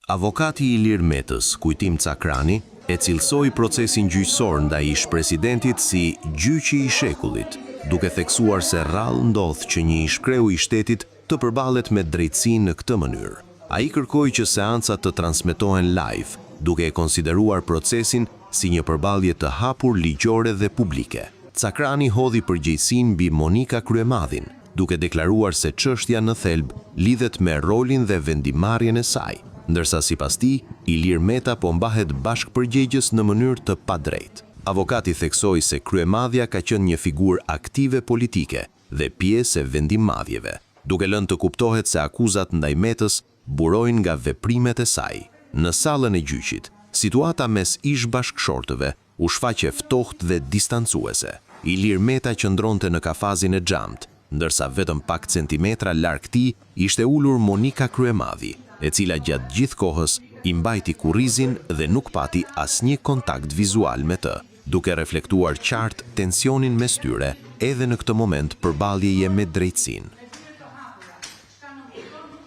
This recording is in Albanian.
Avokati i Ilir Metës, Kujtim Cakrani, e cilësoi procesin gjyqësor ndaj ish-presidentit si gjyqi i shekullit, duke theksuar se rrallë ndodh që një ish-kreu i shtetit të përballet me drejtësinë në këtë mënyrë. Ai kërkoi që seancat të transmetohen live, duke e konsideruar procesin si një përballje të hapur ligjore dhe publike. Cakrani hodhi përgjegjësinë mbi Monika Kryemadhin, duke deklaruar se çështja në thelb lidhet me rolin dhe vendimmarrjen e saj, ndërsa sipas tij, Ilir Meta po mbahet bashkëpërgjegjës në mënyrë të padrejtë. Avokati theksoi se Kryemadhja ka qenë një figurë aktive politike dhe pjesë e vendimmarrjeve, duke lënë të kuptohet se akuzat ndaj Metës burojnë nga veprimet e saj. Në sallën e gjyqit, situata mes ish-bashkëshortëve u shfaq e ftohtë dhe distancuese. Ilir Meta qëndronte në kafazin e xhamtë, ndërsa vetëm pak centimetra larg tij ishte ulur Monika Kryemadhi, e cila gjatë gjithë kohës i mbajti kurrizin dhe nuk pati asnjë kontakt vizual me të, duke reflektuar qartë tensionin mes tyre edhe në këtë moment përballjeje me drejtësinë.